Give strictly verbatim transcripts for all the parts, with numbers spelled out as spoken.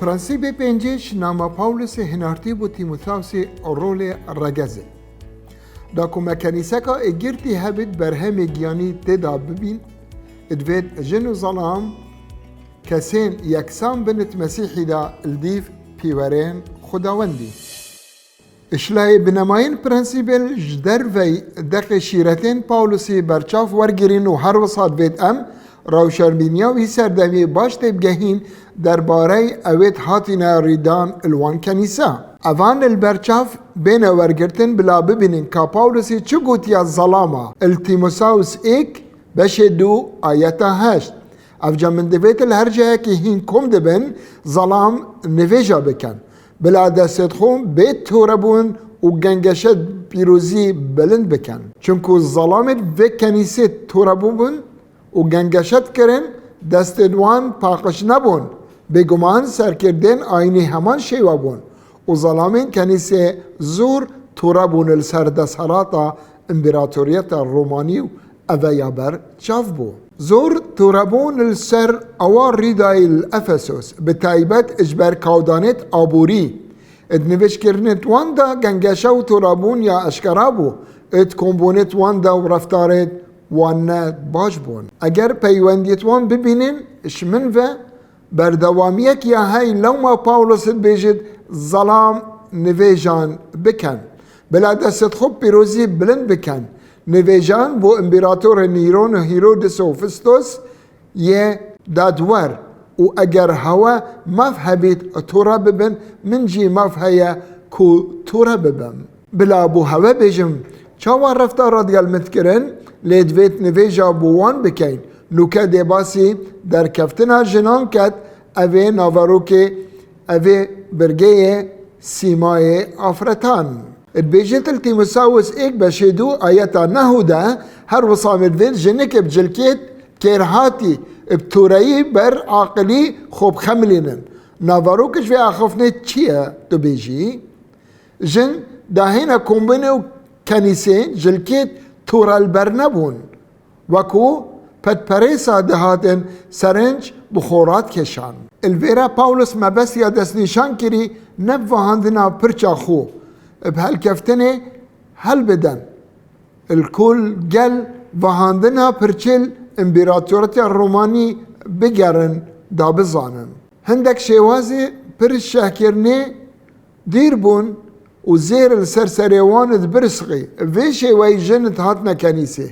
Prensîbê pêncê ji nama Pawlosê hinartî bo Tîmoteosê rolê regez e. Da ku me kenîseka êgirtî hebit berhemê giyanî tê de bibîn, divêt jin û zelam kesên yeksan bin di Mesîhî de li dîv pîwerên Xwedawendî. Işlahê binemayên prensîbel ji dervey deqê şîretên Pawlosî berçav wergirîn û her wisa divêt em rewşenbîniya wî serdemê baş têbigehîn derbarey ewêt hatine rîdan li wan kenîsa. Evan li berçav bêne wergirtin bila bibînin ka Pawlosî çi gotiya zelama li Tîmosaus êk beşê du ayeta heşt. Evca min divêt li her cihekî hîn kom dibin, zelam nivêja bikin. Bila destêt xwe bê torebûn û gengeşet pîrozî bilind bikin. Çunku zelamêt vê kenîsê torebûbûn û gengeşet kirin, destêt wan paqij nebûn. Bêguman serkirdên ayînî heman şêwe bûn û zelamên kenîsê zor torebûn li ser desthilata împaratoriyeta Romanî û eve ya ber çav bû. Zor torebûn li ser awa rîdayî li Efesos, bi taybet ji ber kawdanêt aborî. Di nivêjkirinêt wan de gengeşe û torebûn ya eşkera bû, di kombûnêt wan de û reftarêt wan ne baş bûn. Eger peywendiyêt wan bibînin, ji min ve berdewamiyek ya hey lewma Pawlos dibêjit, zelam nivêjan bikin. Bila destêt xwe pîrozî bilind bikin. Nivêjan bo împaratorê Nîron û Hîrodis û Fistos yê dadwer û eger hewe maf hebît tore bibin, min jî maf heye ku tore bibim. Bila bo hewe bêjim, çawa reftara digel min dikirin, lê divêt nivêja bo wan bikeyn. Nûke dê basî derkeftina jinan ket, ev ê naverokê, ev ê birgeyê sîmayê afretan. Dibêjit li Tîmosawis êk beşê du ayeta nehû de, her wisa min divêt jinik bi cilkêt kêrhatî, bi toreyî ber aqilî xwe bixemilînin. Naverok ji vê axiftinê çi ye tu bêjî? Jin dahêne kombûnê û kenîsê cilkêt torelber nebûn. Wekû petperêsa dihatin serinc bi xwe re dikêşan. Li vêre Pawlos mebestiya destnîşan kirî ne bi vehandina pirça xwe, bi helkeftinê helbidin. Li kul gel vehandina pirçil împaratoriyeta Romanî bigerin da bizanin. Hindek şêwazê pir şehkirinê dîr bûn û zêr li ser serê wan dibirsiqî. Vê şêweyî jin dihatine kenîsê.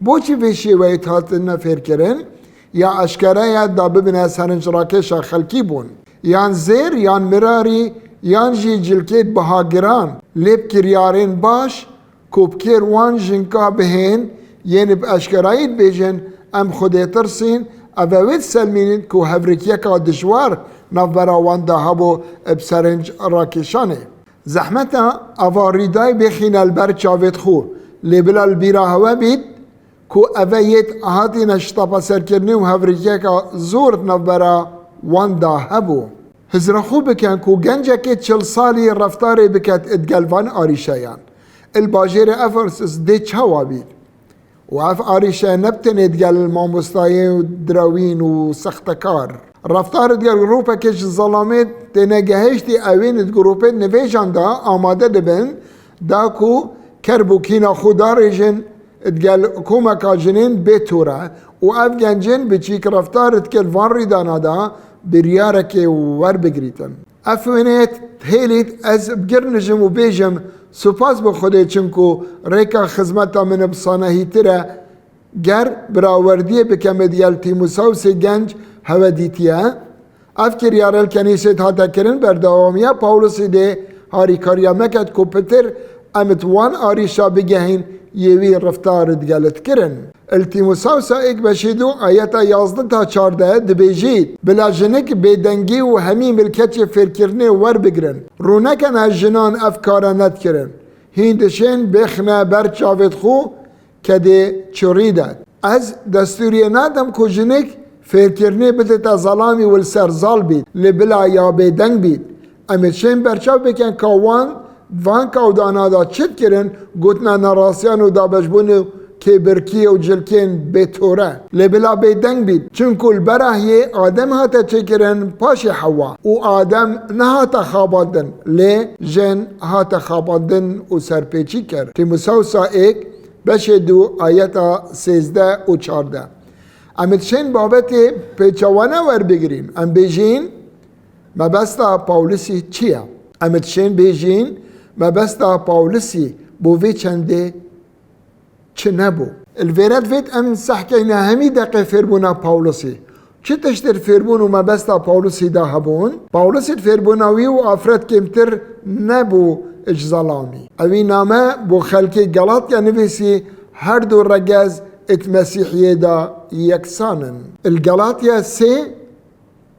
Boçî vê şêweyî dihatine fêrkirin? Ya eşkere ye da bibine serinc rakêşa xelkî bûn. Yan zêr, yan mirarî, yan jî cilkêt biha giran. Lê bi kiryarên baş, ku bi kêr wan jinka bihên, yên bi eşkerayî dibêjin, em Xwedê tirsîn, ev ê wê diselmînin ku hevrikiyeka dijwar navbera wan de hebû bi serinc rakêşanê. Zehmeta ava rîdayî bêxîne li ber çavêt xwe, lê bila li bîra hewe bît, ku eve yêt hatine ji tapaserkirinê û hevrikiyeka zor di navbera wan de hebû. Hizra xwe bikin ku gencekê çil salî reftarê biket digel van arîşeyan. Il bajêrê Efesus dê çawa bît? Û ev arîşe ne bi tenê digel mamostayê û direwîn û sextekar. Reftar digel grûpekê ji zelamê têne gehiştî ewên di grûpê nivêjan de amade dibin, da ku kerb û kîna xwe darêjin, digel komeka jinên bê tore û ev gencên biçîk reftar dikir van rîdana de biryarekê werbigirîtin. Ev wêneyê hêlît ez bigirnijim û bêjim, spas bi Xwedê çinku rêka xizmeta min bi sanehîtir e, ger birawerdiyê bikem digel Tîmosawsê genc hewe dîtiye. Ev kiryare li kenîsê hate kirin, berdewamiya Pawlosî dê harîkariya me ket ku pitir em di wan arîşa bigehîn yê wî reftar digel dikirin. Li Tîmosawsa êk beşê du ayeta yazdeh ta çardeh dibêjî, bila jinik bêdengî û hemî milketê fêrkirinê werbigrin. Rûnekene jinan ev kare nedikirin. Hîn dişên bêxine ber çavêt xwe, kedê çirî de. Ez destûriyê nadim ku jinik fêrkirinê bidite zelamî û li ser zal bît, lê bila ya bêdeng bît. Em ê çên berçav bikin ka wan van kawdana de çi dikirin, gotina nerastiyan û dabeşbûn û kêbirkî û cilkên bêtore. Lê bila bêdeng bît, çunku li berahiyê Adem hate çêkirin paşê Hewa û Adem nehate xabandin, lê jin hate xabandin û serpêçî kir. Tîmosewsa êk, beşê du, ayeta sêzdeh û çardeh. Em ê dişên babetê pêçewane werbigirîn. Em bêjîn, mebesta Pawlisî çi ye? Em ê dişên bêjîn, mebesta Pawlisî bo vê çendê çi nebû? Li vêre divêt em sehkeyne hemî deqê fêrbûna Pawlisî. Çi tişt li fêrbûn û mebesta Pawlisî de hebûn? Pawlisî li fêrbûna wî û afret kêmtir nebû ji zelamî. Ewî name bo xelkê Galatya nivîsî, her du regez êt Mesîhiyê de yeksan in. Li Galatya sê,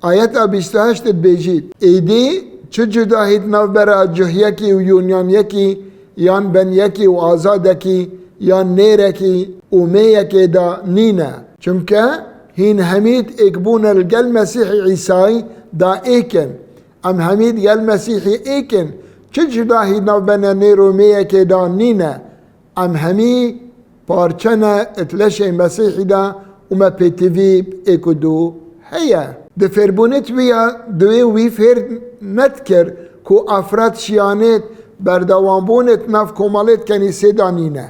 ayeta bîst û heşt dibêjît, êdî çi cudahî di navbera cuhyekî û yûnyaniyekî, yan benyekî û azadekî, yan nêrekî û mêyekê de nîne. Çunke hîn hemî êkbûne li gel Mesîhî Îsayî de êk in. Em hemî di gel Mesîhî êk in. Çi cudahî navbene nêr û mêyekê de nîne. Em hemî parçe ne it leşê Mesîhî de û me pêtivî bi êk û du heye. Di fêrbûnêt wî ya, divê wî fêr nedikir ku afret şiyanêt berdewambûnêt nav komelêt kenîsê de nîne.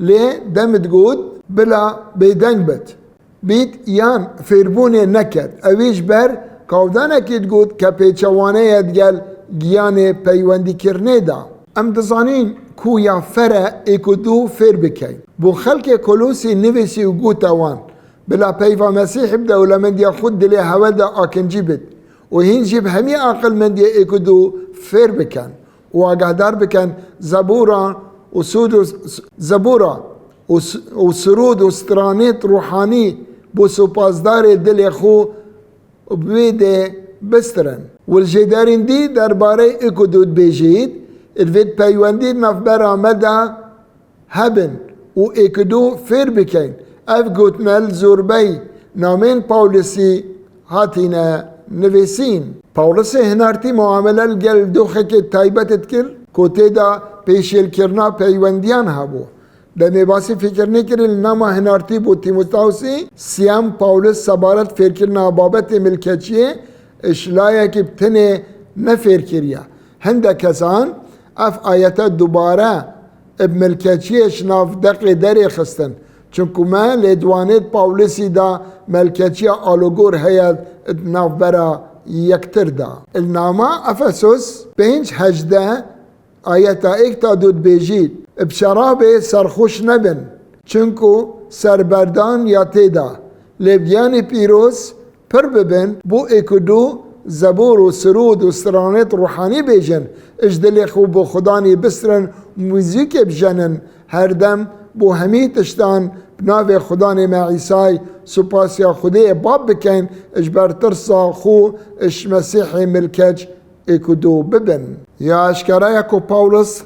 Lê dem digot, bila bêdeng bit. Bît yan fêrbûnê neket. Ewî ji ber kawdanekî digot ke pêçewane ye digel giyanê peywendîkirinê de. Em dizanîn ku ya fere êk û du fêr bikeyn. Bo xelkê Kolosî nivîsî û gote wan, bila peyva Mesîhî bi dewlemendiya xwe dilê hewe de akincî bit û hîn jî bi hemî aqilmendiyê êk û du fêr biken û agahdar biken zebûra û sûd û s-, zebûra û s-, û sirûd û stranêt ruhanî bo supasdarê dilê xwe bi wê dê bistirin. Wil jêderîn dî derbarê êk û du dibêjît, divêt peywendî navbera me de hebin û êk û du fêr bikeyn. Ev gotine li zorbey namên Pawlisî hatine nivîsîn. Pawlisê hinartî muamele li gel doxekê taybet dikir ku tê de pêşêlkirina peywendiyan hebû. Demê basî fikirnê kirin li nama hinartî bo Tîmotewsî, siyam Pawlis sebaret fêrkirina babetê milkeçiyê ji layekî bi tenê nefêr kiriye. Hindek kesan ev ayete dubare bi milkeçiyê ji nav deqê derê xistin. Çunku me lêdwanêt Pawlisî de melkeçiya alogor heye di navbera yektir de. Li nama Efesos pênc hejdeh ayeta êk ta du dibêjît, bi şerabê serxweş nebin, çunku serberdan ya tê de, lê bi giyanê pîroz pir bibin, bo êk û du zebûr û sirûd û stranêt ruhanî bêjin, ji dilê xwe bo Xudanî bistirin, muzîkê bijenin, her dem bo hemî tiştan bi navê Xudanê me Îsay supasiya Xwedê Bab bikeyn, ji ber tirsa xwe ji Mesîhê milkeç êk û du bibin. Ya eşkera ye ku Pawlos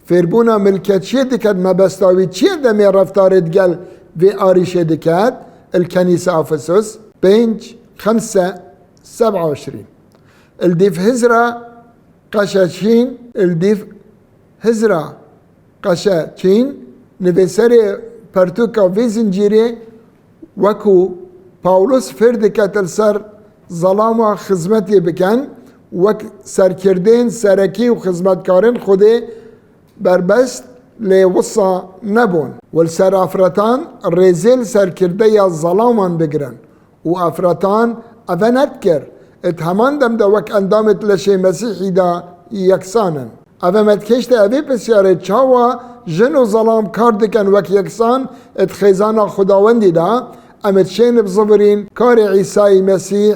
fêrbûna milkeçiyê diket, mebesta wî çi ye demê reftarê digel vê arîşê diket? Il Kenîsa Efesos pênc, xemse, seb'a û îşrîn. Il dîv hizra qeşe çîn, il dîv hizra qeşe çîn, nivîserê pertûka vê zincîrê wekû Pawlos fêr diket li ser zelama xizmetê bikin, wek serkirdên serekî û xizmetkarên Xwedê berbest lê wisa nebûn. Û li ser afretan rêzê li serkirdeya zelaman bigirin. Û afretan eve nedikir, di heman dem de wek endamê di leşê Mesîhî de yeksan in. Eve me dikêşte evê pisyarê, çawa jin û zelam kar dikin wek yeksan di xêzana Xwedawendî de? Em dişên bizivirîn karê Îsayî Mesîh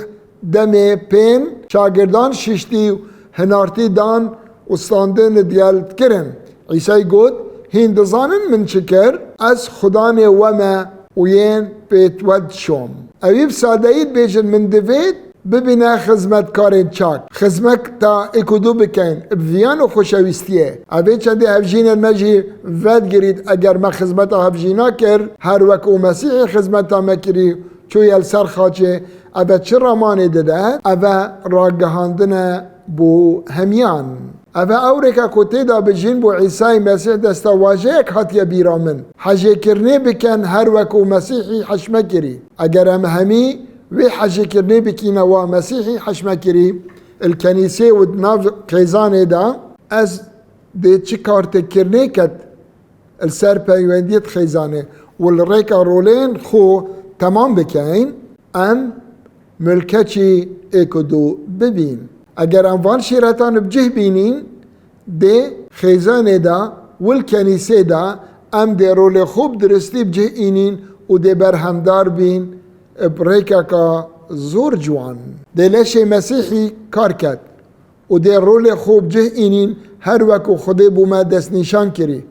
demê pên şagirdan şiştî û hinartî dan û standin digel dikirin. Îsay got, hîn dizanin min çi kir? Ez Xudanê we me û yên pêt we dişom. Ewî bi sadeyî dibêjin, min divêt bibîne xizmetkarên çak. Xizmeta êk û du bikeyn, bi viyan û xweşewîstiyê. Evê çendê hevjînên me jî vedigirît, eger me xizmeta hevjîna kir, her wek û Mesîhê xizmeta me kirî, çûye li ser xaçê, eve çi ramanê dide? Eve ragihandine bo hemiyan. Ev e ew rêka ku tê de bijîn bo Îsayê Mesîh destewajeyek hatiye bîra min. Hejêkirinê bikin her wek û Mesîhî heşme kirî. Eger em hemî wê hejêkirinê bikîne wa Mesîhî heşme kirî, il kenîsê û di nav xêzanê de ez dê çi kar tê kirinê ket, li ser peywendiyê di xêzanê û li rêka rolên xwe temam bikeyn, em milkeçî êk û du bibîn. Eger em van şîretan bi cih bînîn, dê xêzanê de û li kenîsê de em dê rolê xwe bi diristî bi cih înîn û dê berhemdar bîn bi rêkeka zor ciwan. Dê leşê Mesîhî kar ket û dê rolê xwe bi cih înîn her wek û Xwedê bo me destnîşan kirî.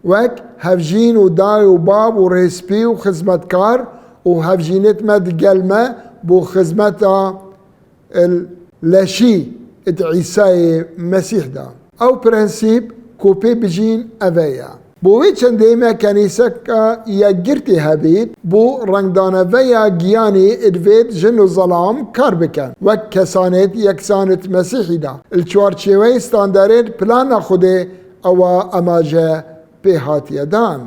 Wek hevjîn û dayê û bab û rêspî û xizmetkar û hevjînêt me digel me bo xizmeta il leşî id Îsayê Mesîh de. Ew prensîp ku pê bijîn ev e ye. Bo wê çendê me kenîseka yekgirtî hebît, bo rengdaneveya giyanî id vêt jin û zelam kar bikin, wek kesanêt yeksan id Mesîhî de. Il çarçêweyê standarêt plana Xwedê ewa emaje pê hatiye dan.